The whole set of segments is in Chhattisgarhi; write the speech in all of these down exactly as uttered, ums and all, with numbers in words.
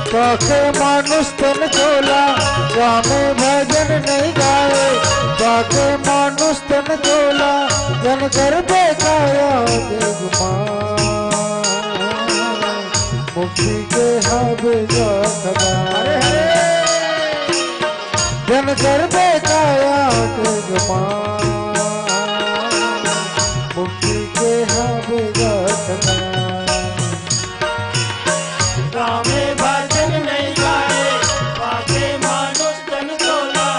पाके मानुष तन चोला, रामे भजन नहीं गाए। पाके मानुष तन चोला, जन करबे काया देव मान। मुक्ति के हवे जखना। अरे, अरे। जन करबे काया देव मान। मुक्ति के हवे जखना। रामे भजन नहीं गाए, पाके मानुष तन चोला।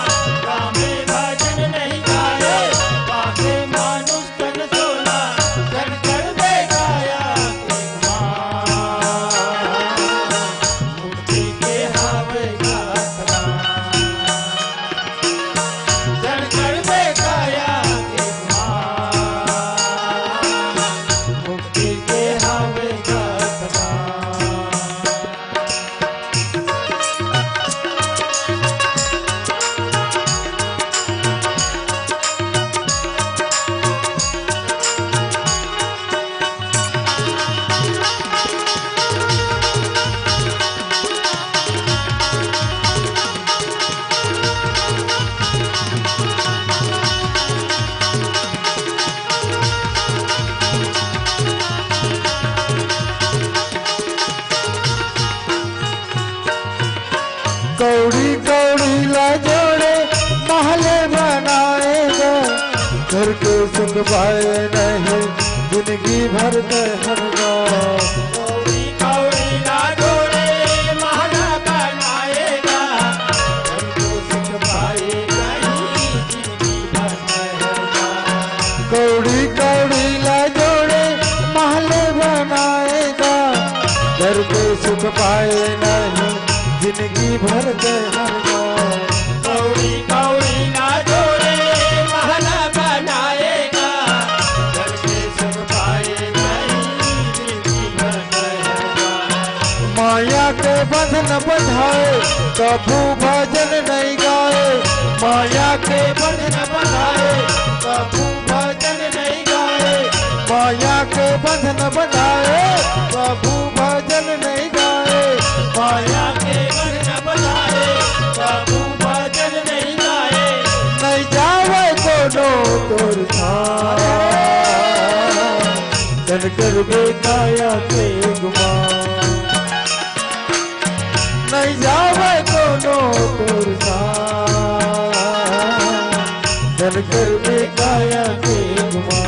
रामे भजन नहीं गाए, पाके मानुष तन चोला। जन करबे काया देव मान। मुक्ति के हवे जखना। जन करबे काया देव मान। मुक्ति के हवे जखना। कौड़ी कौड़ी ला जोड़े महल बनाए गा, घर के सुख पाए नहीं जिंदगी भर के हर गा। कौड़ी कौड़ी ला जोड़े महल बनाए गा, घर के सुख पाए नहीं जिंदगी भर के हर गा। कौड़ी कौड़ी ला जोड़े महल बनाए गा, घर के सुख पाए नहीं जिंदगी भर के हर गा। कौड़ी कौड़ी ला जोड़े महल बनाए गा, घर के सुख पाए नहीं जिंदगी भर के हर गा। माया के बंधन बंधाए, कभू भजन नहीं गाए। माया के बंधन बंधाए, कभू भजन नहीं गाए। माया के बंधन बंधाए, कभू भजन नहीं गाए। माया के बंधन बंधाए, कभू भजन नहीं गाए। नहीं जावे कोनो तोर साथ, जन करबे काया के गुमान। नहीं जावे कोनो तोर साथ, जन करबे काया के गुमान।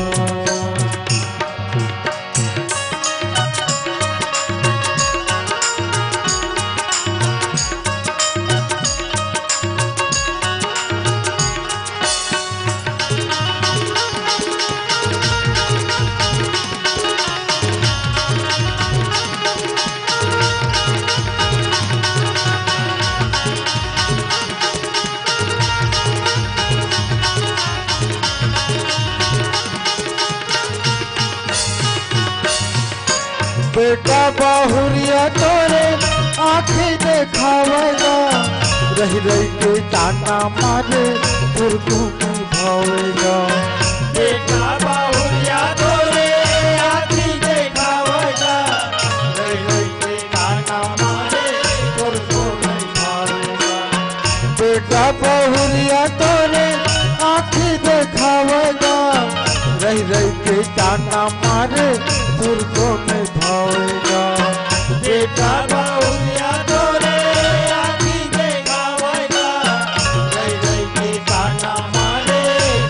बेटा बहुरिया तोरे आँखी देखावेगा, रहि रहि के ताना मारे, तुरको निभावेगा। बेटा बहुरिया तोरे आँखी देखावेगा, रहि रहि के ताना मारे, तुरको निभावेगा। बेटा बहुरिया तोरे आँखी देखावेगा, रहि रहि के ताना मारे, तुरको निभावेगा। बेटा बहुरिया तोरे आँखी देखावेगा, रहि रहि के ताना मारे,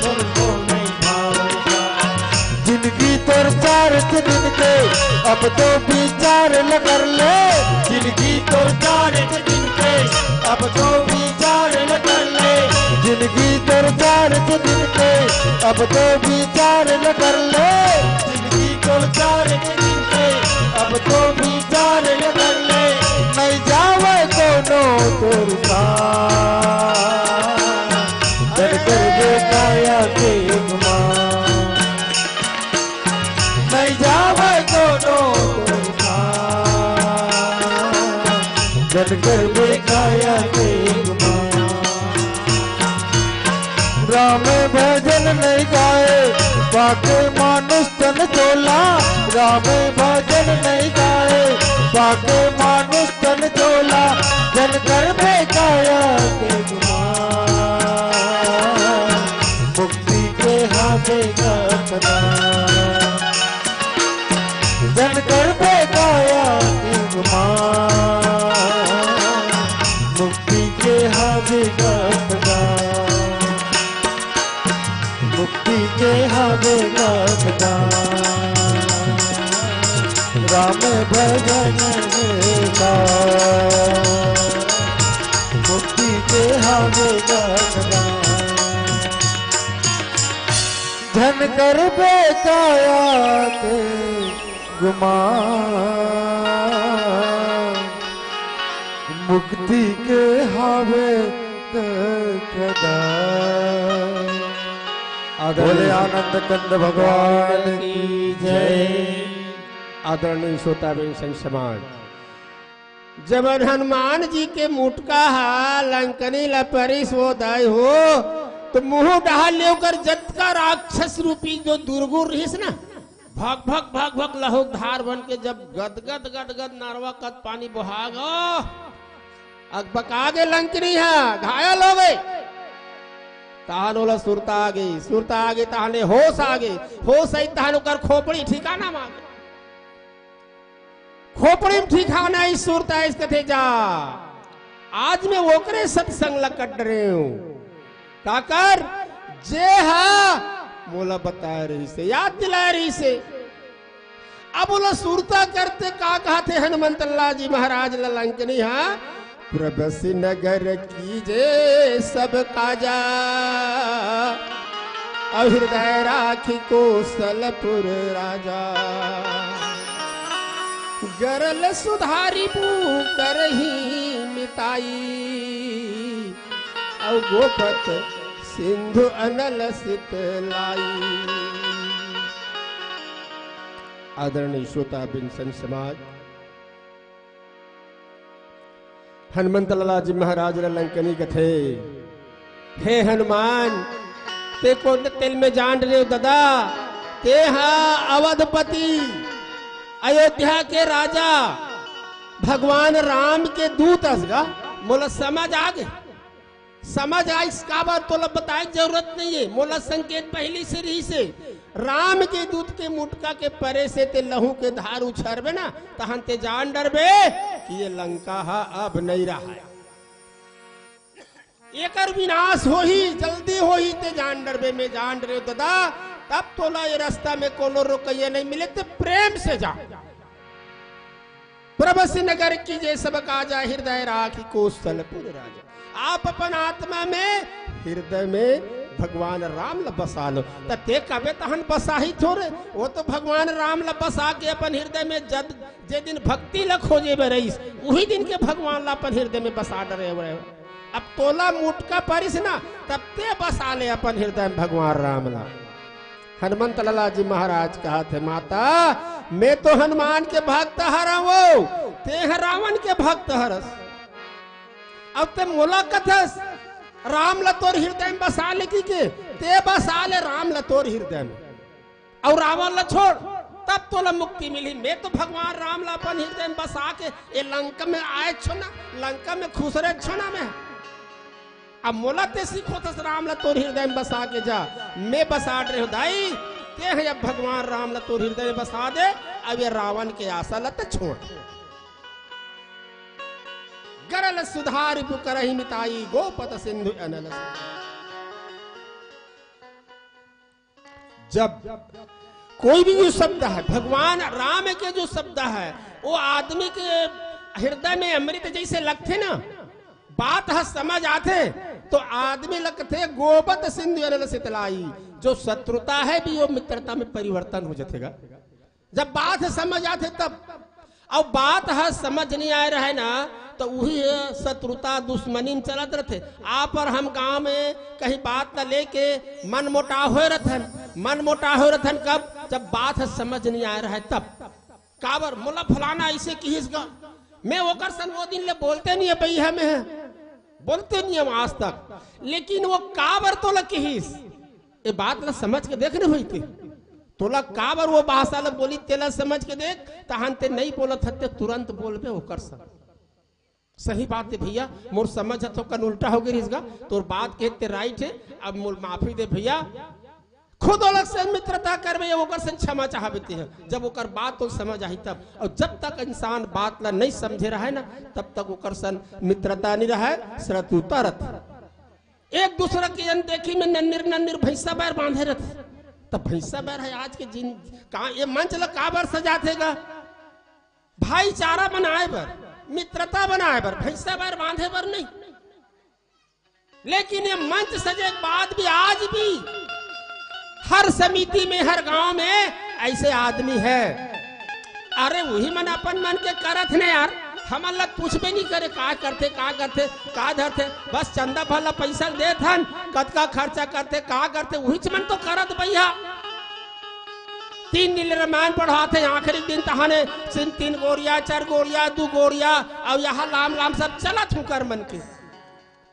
तुरको निभावेगा। जिंदगी तोर चार दिन के, अब तो विचार ल कर ले। जिंदगी तोर चार दिन के, अब तो विचार ल कर ले। जिंदगी तोर चार दिन के, अब तो विचार ल कर ले। जिंदगी तोर चार दिन के, अब तो विचार ल कर ले। नहीं जावे कोनो तोर साथ, जन करबे काया के गुमान। नहीं जावे कोनो तोर साथ, जन करबे काया के गुमान। राम भजन नहीं गाए, पाके मा मानुष तन तोला, राम भजन नहीं गाए। पाके मानुष तन तोला, जन करबे काया के गुमान। मुक्ति के हाथे गतना, जन करबे काया के गुमान। मुक्ति के हाथे गतना, मुक्ति के हवे गंगा, राम भजन का। मुक्ति के हवे गंगा, झन करबे काया के गुमान। मुक्ति के हवे गंगा। आदरणीय बोले आनंद कंद भगवान की जय। आदरणीय श्रोताबिन संत समाज, जब हनुमान जी के मुटका हा लंकनी ला परिस वो दाई हो, तो मुंह डहार ले ओकर जतका राक्षस रूपी जो दुर्गुण रहिस ना, भक भक भक भक लहू धार बन के जब गदगद गदगद नरवा कत पानी बोहा गा, अकबका गे लंकनी हा, घायल हो गे। तहान ओला सुरता आ गे, सुरता आ गे, तहाने होश आ गे, होश आई तहान ओकर खोपड़ी ठिकाना मा आ गे। खोपड़ी में ठिकाना आई, सुरता आई, कथे जा, आज मैं ओकरे सत्संग ला कट रहे हूँ। काकर जे हा मोला बताए रहिसे, याद दिलाए रहिसे। अब ओला सुरता करते का कहथे हनुमंत लाल जी महाराज ला लंकनी हा, प्रभु नगर कीजे सब काजा, अउ हृदय राखी कोसलपुर राजा। गरल सुधारी बू करही मिताई, अउ गोपत सिंधु अनल सित लाई। आदरणीय श्रोताबिन संत समाज, हनुमंत लाला जी महाराज ला लंकनी कथे, हे हनुमान, ते कोन तेल में जान रहे हो ददा, ते हा अवधपति, अयोध्या के राजा, भगवान राम के दूत अस गा। मोला समझ आ गे, समझ आइस। काबर तोला बताए के जरूरत नहीं है, मोला संकेत पहली से रहिसे। राम के दूत के मुटका के परे से ते लहू के धार उछरबे ना, तहन ते जान डरबे कि ये लंका हा अब नहीं रहा है, एकर विनाश होही, जल्दी होही। ते जान डरबे, मैं जान डरे ददा। तब तोला ये रास्ता में कोनो रोकैया नहीं मिले, ते प्रेम से जा। प्रभु नगर कीजे सब काजा, हृदय राखी कोसलपुर राजा। आप अपन आत्मा में, हृदय में भगवान राम ला बसा लो। त ते कबे तहन बसाही थोरे, वो तो भगवान राम ला बसा के अपन हृदय में जद, जे दिन भक्ति ला खोजे बर रहिस, उही दिन के भगवान ला अपन हृदय में बसा डरे हवे। अब तोला मुटका परिस ना, तब ते बसा ले अपन हृदय में भगवान राम ला। हनुमंत लाला जी महाराज कहत हे, माता, मैं तो हनुमान के भक्त हरव, ते ह रावण के भक्त हरस। अब ते मोला कथस, राम ला तोर हृदय में बसा ले की के, ते बसा ले राम ला तोर हृदय में, अउ रावण ला छोड़, तब तोला मुक्ति मिली। मैं तो भगवान राम ला अपन हृदय में बसा के ये लंका में आए छो ना, लंका में खुसरे छो ना मैं। अब मोला ते सिखोथस राम ला तोर हृदय में बसा के जा, मैं बसा डरे हूँ दाई, ते ह अब भगवान राम ला तोर हृदय में बसा दे, अब ये रावण के आशा ला ते छोड़। गरल सुधारि बू करही मिताई, गोपत सिंधु अनल। जब कोई भी जो शब्द है, भगवान राम के जो शब्द है, वो आदमी के हृदय में अमृत जैसे लगथे ना, बात ह समझ आथे, तो आदमी लगथे गोपत सिंधु अनल सितलाई। जो शत्रुता है भी वो मित्रता में परिवर्तन हो जाथेगा। जब बात ह समझ आथे तब, अउ बात ह समझ नहीं आए रहे ना, तो उही ह शत्रुता दुश्मनी में चलत रहथे। आप और हम गांव में कहीं बात ला लेके मन मोटाव होए रहथन, मन मोटाव होए रहथन कब? जब बात ह समझ नहीं आए रहे तब। काबर मोला फलाना ऐसे किहिस गा, मैं ओकर सन वो दिन ले बोलते नहीं है, बइहा में है, बोलते नहीं हम आज तक, लेकिन वो काबर तोला किहिस, ये बात ला समझ के देखने होई थे। तोला काबर वो भाषा ला बोली, तेला समझ के देख, तहान ते नहीं बोलत हते, तुरंत बोलबे ओकर संग। सही बात है भैया, मोर समझ ह थोकन उल्टा हो गे रिहिस गा, तोर बात के ते राइट है, अब मोर माफी दे भैया। खुद ओला से मित्रता करबे या ओकर से क्षमा चाहबे ते ह, जब ओकर बात तो समझ आही तब। और जब तक इंसान बात ला नहीं समझे रहे ना, तब तक ओकर सन मित्रता नहीं रहे, शत्रुता रथे। एक दूसरा के अनदेखी में नन्निर नन्निर भैंसा बैर बांधे रथे। तब भैंसा बैर है आज के जिन का, ये मंच ला काबर सजाथे गा? भाईचारा बनाए बर, मित्रता बनाए बर, भैंसा बैर बांधे बर नहीं। लेकिन ये मंच सजे के बाद भी, आज भी हर समिति में, हर गांव में ऐसे आदमी है। अरे वही मन अपन मन के करत ने यार, हमन ला पूछबे नहीं करे का करथे, का करथे, का धरथे। बस चंदा भर ला पैसा देत हन, कतका खर्चा करथे, का करथे, उहीच मन तो करत भैया। तीन दिन ले रामायण पढ़ाथे, आखिरी दिन तहाने सिन तीन गोरिया, चार गोरिया, दू गोरिया, और यहाँ लाम लाम सब चलत हुकर मन के।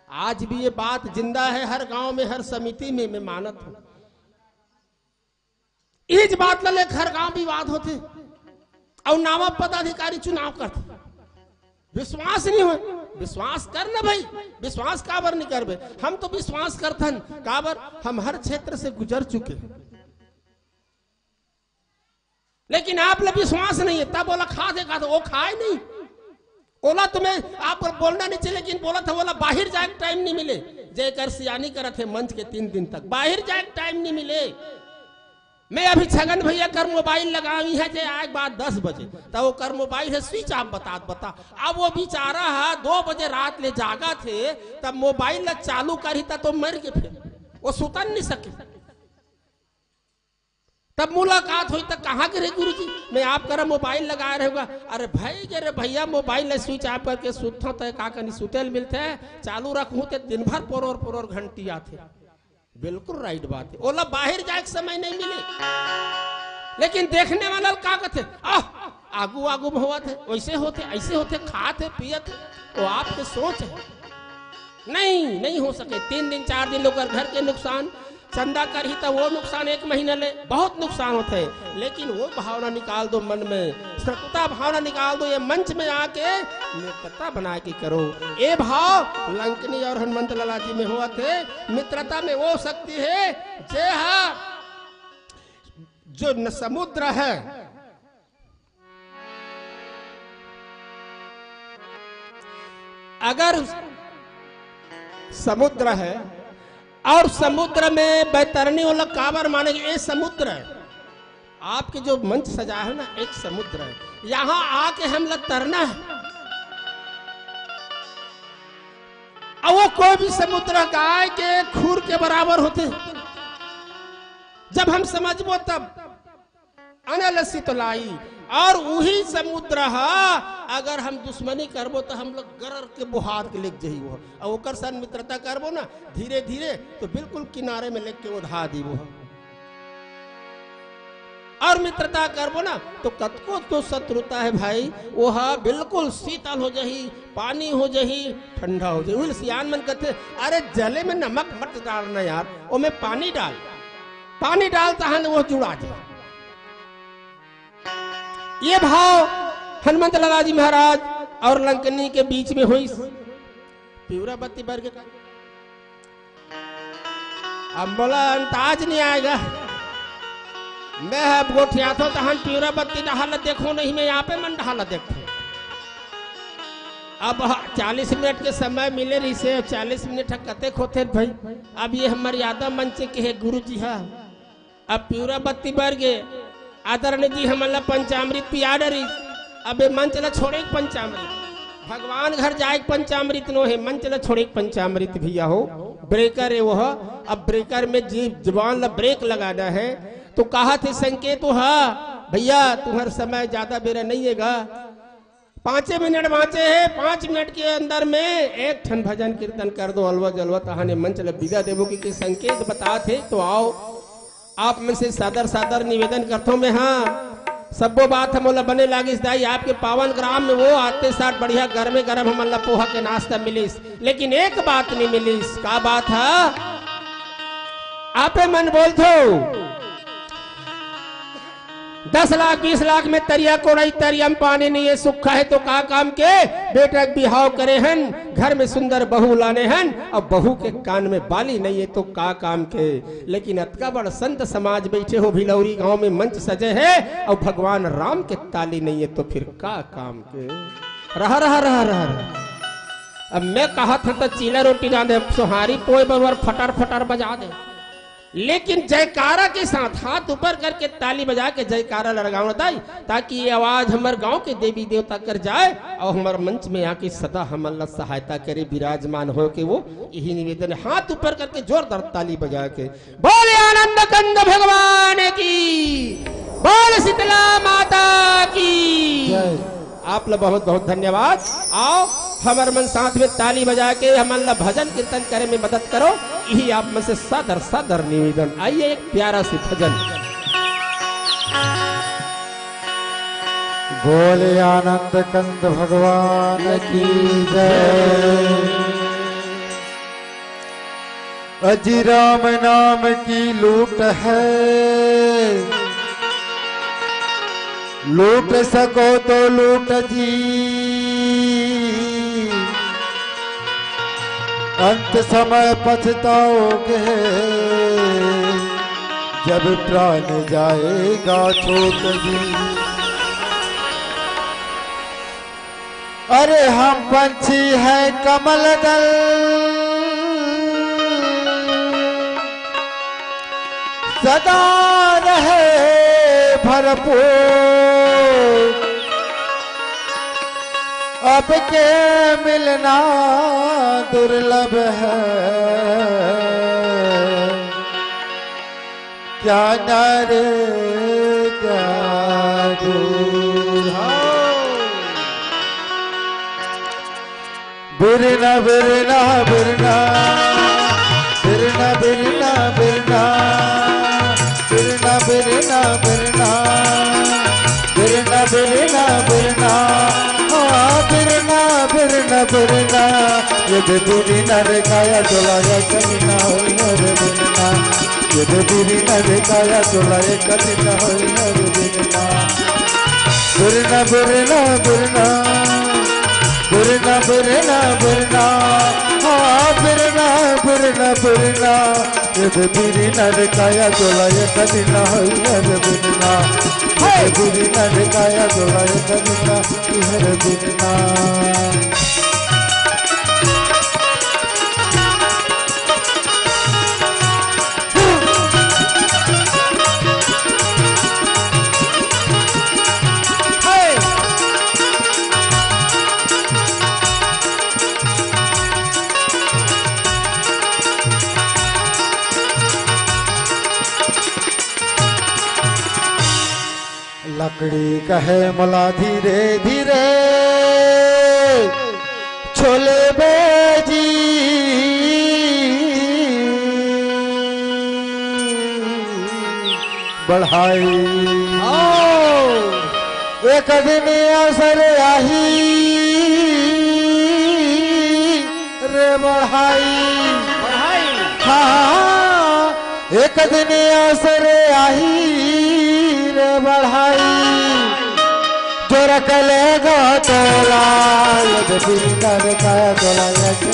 आज भी ये बात जिंदा है, हर गांव में, हर समिति में, मैं मानत हूं। इस बात ला लेकर हर गांव विवाद होथे और नावा पदाधिकारी चुनाव करथे। विश्वास नहीं हो, विश्वास कर ना भाई, विश्वास काबर नहीं करबे? हम तो विश्वास करथन, काबर हम हर क्षेत्र से गुजर चुके हैं। लेकिन आप ला विश्वास नहीं है, तब ओला खाथे, खाथे, वो खाए नहीं। ओला तुम्हें आप बोलना नहीं चाहिए, लेकिन बोलत हे, ओला बाहर जाए के टाइम नहीं मिले। जेकर सियानी करत हे मंच के तीन दिन तक बाहर जाए के टाइम नहीं मिले। मैं अभी छगन भैया कर मोबाइल लगावी है जे आए के बाद दस बजे, तब ओकर मोबाइल है स्विच ऑफ बतात बता। अब वो बेचारा है दो बजे रात ले जागथे, तब मोबाइल ला चालू करही त तो मर के फिर वो सुतन नहीं सके। तब मुलाकात होई त कहाँ के रे गुरुजी, मैं आप करा मोबाइल लगाए रहूंगा। अरे भाई गे रे भैया, मोबाइल ला स्विच ऑफ करके सुतथों त का कनी सुते ल मिलथे, चालू रखहूं त दिन भर परोर परोर घंटी आथे। बिल्कुल राइट बात है, ओला बाहर जाए के समय नहीं मिले। लेकिन देखने वाला का कथे, आह, आगू आगू में होवत हे, वैसे होथे, ऐसे होथे, खात हे, पियत हे, वो आपके सोच है। नहीं, नहीं हो सके। तीन दिन, चार दिन ओकर घर के नुकसान, चंदा करही त वो नुकसान, एक महीना ले बहुत नुकसान होथे। लेकिन वो भावना निकाल दो मन में, शत्रुता भावना निकाल दो, ये मंच में आके मित्रता बना के करो। ये भाव लंकनी और हनुमंत लाला जी में होवत हे। मित्रता में वो शक्ति है, जे हा जो न समुद्र है, अगर समुद्र है और समुद्र में बैतरनी वाला काबर माने कि ये समुद्र है, आपके जो मंच सजा है ना, एक समुद्र है, यहाँ आके हम लोग तरना है। अब वो कोई भी समुद्र गाय के खूर के बराबर होथे। जब हम समझबो तब अनल शीतलाई, और वही समुद्र हा, अगर हम दुश्मनी करबो तो हम लोग गरर के बोहार के लेके जही वो, और ओकर सन मित्रता करबो ना धीरे धीरे, तो बिल्कुल किनारे में लेके ओढ़ा दी वो। और मित्रता करबो ना तो कतको तो शत्रुता है भाई, वो हा बिल्कुल शीतल हो जही, पानी हो जही, ठंडा हो जही। उहिल सियान मन कहते, अरे जले में नमक मत डालना यार, वो में पानी डाल, पानी डाल तहन वो जुड़ा जाए। ये भाव हनुमंत लाला जी महाराज और लंकनी के बीच में होइस। पिवरा बत्ती बर के का? अब मोला अंदाज नहीं आएगा। मैं अब गोठियाथो तहन पिवरा बत्ती डहाल देखो नहीं, मैं यहाँ पे मन डहाल देखो। अब ह-, चालीस मिनट के समय मिले रहिसे, चालीस मिनट ह कतेक होथे भाई? अब ये हमर यादव मंच के हे गुरु जी हा, अब पिवरा बत्ती बर गे, आदरणीय जी हमन ला पंचामृत पिया डरिस, अब ये मंच ला छोड़े के पंचामृत, भगवान घर जाए के पंचामृत नो हे, मंच ला छोड़े के पंचामृत भैया हो, ब्रेकर है वो। अब ब्रेकर में जी जबान ला ब्रेक लगाना है, तो कहा थे संकेत हो, भैया तुम्हारा समय ज्यादा बेरा नहीं है गा, पाँचे मिनट बाँचे हे, पाँच मिनट के अंदर में एक ठन भजन कीर्तन कर दो, अलवा जलवा तहाने मंच ल बिदा देबो, क्योंकि संकेत बतात हे। तो आओ, आप में से सादर सादर निवेदन करथो मैं, हाँ, सब्बो बात ह मोला बने लागिस दाई, आपके पावन ग्राम में वो आते साथ बढ़िया गरमे गरम हमन ला पोहा के नाश्ता मिलिस, लेकिन एक बात नहीं मिलिस। का बात है? आपे मन बोलथो, दस लाख बीस लाख में तरिया कोड़ई, तरिया में पानी नहीं है, सुक्खा है तो का काम के? बेटा के बिहाव करे हन, घर में सुंदर बहू लाने हन, अब बहू के कान में बाली नहीं है तो का काम के? लेकिन अतका बड़ संत समाज बैठे हो, भिलौरी गांव में मंच सजे है और भगवान राम के ताली नहीं है तो फिर का काम के? रहा, रहा, रहा, रहा, रहा। अब मैं कहा था तो चीला रोटी ना दे, सोहारी पोए बरवर फटर फटर बजा दे, लेकिन जयकारा के साथ हाथ ऊपर करके ताली बजा के जयकारा लड़गावना ताई, ताकि ये आवाज हमर गांव के देवी देवता कर जाए और हमर मंच में आके सदा हमन ला सहायता करे, विराजमान हो के वो यही निवेदन है। हाथ ऊपर करके जोरदार ताली बजा के बोले आनंद कंद भगवान की, बोल शीतला माता की। जय। आप ला बहुत बहुत धन्यवाद। आओ, हमर मन साथ में ताली बजा के हमन ला भजन कीर्तन करे में मदद करो, यही आप मन से सादर सादर निवेदन। आइए, एक प्यारा सी भजन। बोले आनंद कंद भगवान की जय। अजी राम नाम की लूट है, लूट सको तो लूट जी, अंत समय पछताओगे जब प्राण जाएगा छूट जी। अरे हम पंछी हैं कमल दल, सदा रहे भरपूर। अब के मिलना दुर्लभ है, क्या नारे क्या दूर। हाँ। बिरना बिरना बिरना, बिरना बिरना बिरना, बिरना बिरना बिरना, बिरना बिरना बिरना, हाँ, बिरना बिरना बिरना। ये दे बिरना रे काया चोला या कहीं ना हो रे बिरना। ये दे बिरना रे काया चोला या कहीं ना हो रे बिरना। बिरना बिरना बिरना, बिरना बिरना बिरना, हाँ, बिरना बिरना बिरना। ये दे बिरना रे काया चोला या कहीं ना हो रे बिरना। ये दे बिरना रे काया चोला या कहीं ना हो रे बिरना। लकड़ी कहे मोला धीरे धीरे छोले बेजी बढ़ाई। आओ। एक दिन असर आही रे बढ़ाई। बढ़ाई। हाँ, एक दिन असर आही रे बढ़ाई। जोर कलेगा तोला, ये दे बिरना रे काया तोला, ये दे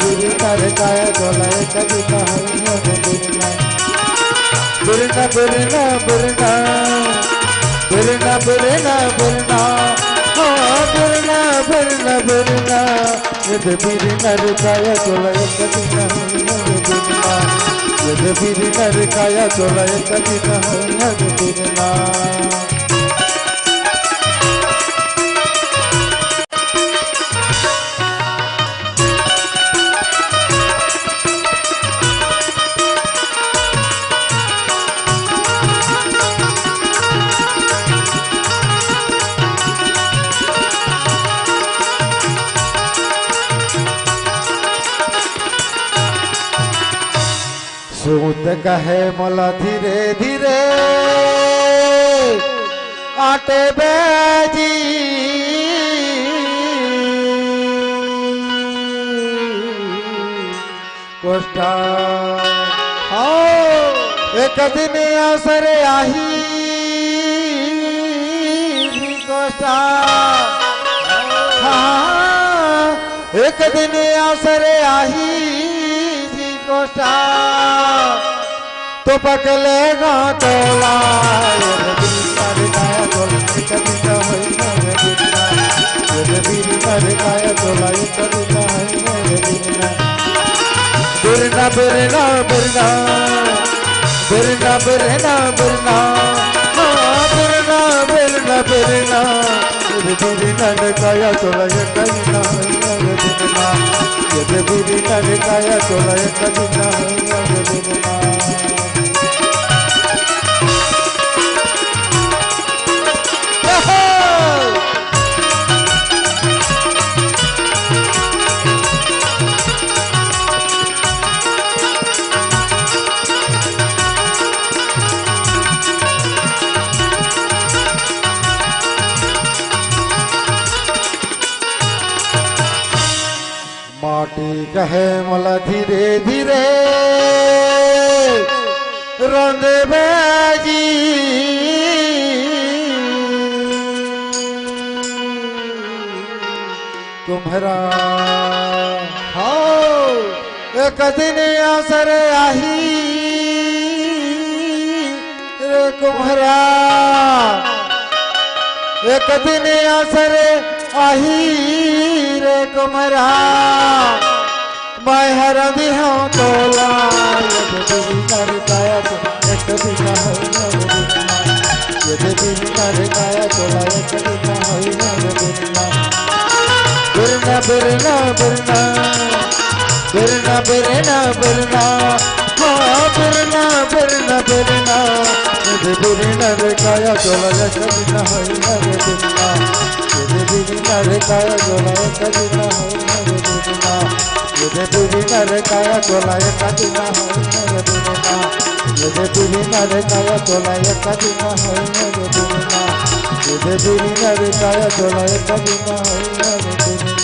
बिरना रे काया तोला, ये दे बिरना। बिरना, बिरना, बिरना। बिरना, बिरना, बिरना। हाँ, बिरना, बिरना, बिरना। ये दे बिरना रे काया तोला, ये दे बिरना। ये दे बिरना रे काया तोला, ये दे बिरना। सूत कहे मोला धीरे धीरे आटे बेजी कोष्ठा। हाँ। एक दिन अवसर आही जी गोठा। हाँ, एक दिन अवसर आही जी गोठा। तो पकले गा तोला, ये बिनर काया तोला, एक दिन होई ना रे बिनर। ये बिनर काया तोला, एक दिन होई ना रे बिनर। बिरना, बिरना, बिरना, बिरना, बिरना, बिरना, हाँ, बिरना, बिरना, बिरना। बिरना काया तोला एक दिन होई ना रे बिनर। ये बिरना काया तोला एक दिन होई ना रे बिनर। माटी कहे मोला धीरे धीरे रोंदे बाजी। तुम्हरा हो एक दिन अवसर आही रे कुम्हरा, एक दिन अवसर आही रे कुम्हरा। मैं हर दिहूँ तोला, ये बिनर काया तो एक दिन होई ना रे बिनर। ये बिनर काया तोला एक दिन होई ना रे बिनर। बिरना, बिरना, बिरना, बिरना, बिरना, बिरना, हाँ, बिरना, बिरना, बिरना। ये बिनर काया तोला एक दिन होई ना रे बिनर। ये बिनर काया तोला एक दिन होई ना रे बिनर। ये बिनर काया तोला एक दिन होई ना रे बिनर। ये बिनर काया तोला एक दिन होई ना रे बिनर। ये बिनर काया तोला एक दिन होई ना रे बिनर।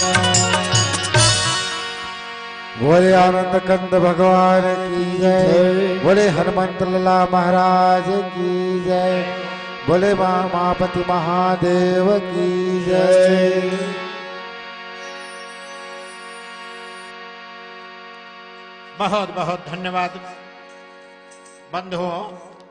बोले आनंद कंद भगवान की जय, बोले हनुमंत लाला महाराज की जय, बोले माँ उमापति महादेव की जय। बहुत बहुत धन्यवाद बंधुओं।